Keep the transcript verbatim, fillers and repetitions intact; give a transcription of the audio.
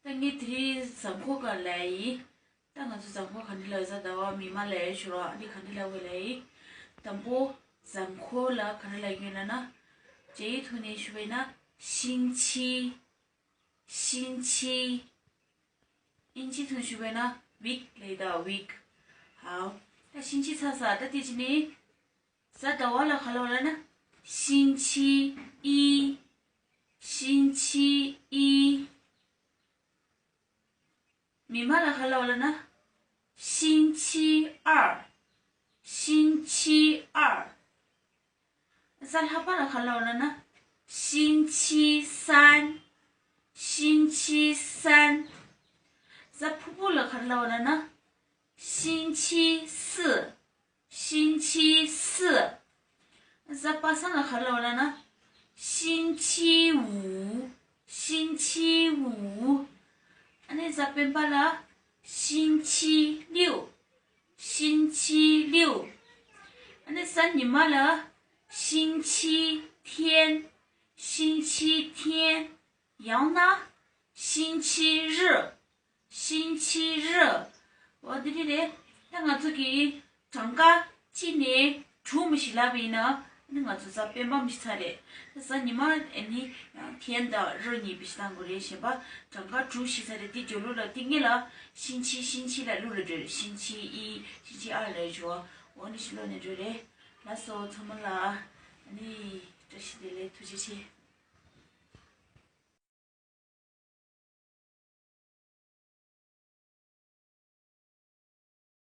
ངས་དེ་རིང་གཟའ་འཁོར་སྒང་ལབ་ཡིན། ད་ང་ཚོ་གཟའ་འཁོར་ག་འདྲ་ལབ་ཡོད། གཟའ་ཟླ་བ་མིག་དམར་ལབ་ཡོད་ཤོད་རོགས། ཨ་ནི་ག་འདྲ་ལབ་དགོས་ལབ་ཡིན། དང་པོ་གཟའ་འཁོར་ལ་ག་འདྲ་ལབ་ཡོད་ལབ་ན། རྒྱ་ཡིག་ཐོག་ནས་ཞུ་བས་ན་ཤིང་ཆི། ཤིང་ཆི། ཨིན་ཇི་ཐོག་ཞུ་བས་ན་week ལབ་ཡོད་ད། week། ཧའོ། ད་ཤིང་ཆི་ཚར་ས། ད་དེ་ཅི་ནི། གཟའ་ཟླ་བ་ལ་ག་ལབ་ལབ་ན། ཤིང་ཆི་ཨི། ཤིང་ཆི་ཨི། མིག་དམར་ལ་ག་ལབ་ལབ་ན། ཤིང་ཆི་ཨར། ཤིང་ཆི་ཨར། གཟའ་ལྷག་པ་ལ་ག་ལབ་ལབ་ན། ཤིང་ཆི་སན། ཤིང་ཆི་སན། གཟའ་ཕུར་བུ་ལ་ག་ལབ་ལབ་ན། ཤིང་ཆི་སི། ཤིང་ཆི་སི། གཟའ་པ་སངས་ལ་ག་ལབ་ལབ་ན། ཤིང་ཆི་ཝུ། ཤིང་ཆི་ཝུ། ཨ་ནི་གཟའ་སྤེན་པ་ལ། ཤིང་ཆི་ལིའུ། ཤིང་ཆི་ལིའུ། ཨ་ནི་གཟའ་ཉི་མ་ལ། ཤིང་ཆི་ཐེན། ཤིང་ཆི་ཐེན། ཡང་ན། ཤིང་ཆི་རི། ཤིང་ཆི་རི། འོ་དེ་འདྲ་རེད། ད་ང་ཚོ་གི་གྲངས་ཀ་གཅིག་ནས་དྲུག་མི་ཞིག་ལབ་པ་ཡིན་ན། ཨ་ནི་ང་ཚོ་གཟའ་སྤེན་པ་མི་ཞིག་ཚར་རེད། ད་གཟའ་ཉི་མ་ཨ་ནི་ཐེན་དང་རི་གཉིས་པོ་ཞིག་བཏང་དགོས་རེད། གཞན་པ་གྲངས་ཀ་དྲུག་ཞིག་ཚར་རེད། དེ་རྒྱབ་ལོགས་ལ་དེ་སྔོན་ལ་ཤིང་ཆི་ཤིང་ཆི་ལབ་ཀློག་ལབ་འགྲོ་རེད། ཤིང་ཆི་ཨི། ཤིང་ཆི་ཨར་ལབ་ཞོག་འོ་འདི་ཞིག་ཀློག་ནས་འགྲོ་རེད། ལགས་སོ། ཚང་མ་ལ་ཨ་ནི་བཀྲ་ཤིས་བདེ་ལེགས། ཐུགས་རྗེ་ཆེ།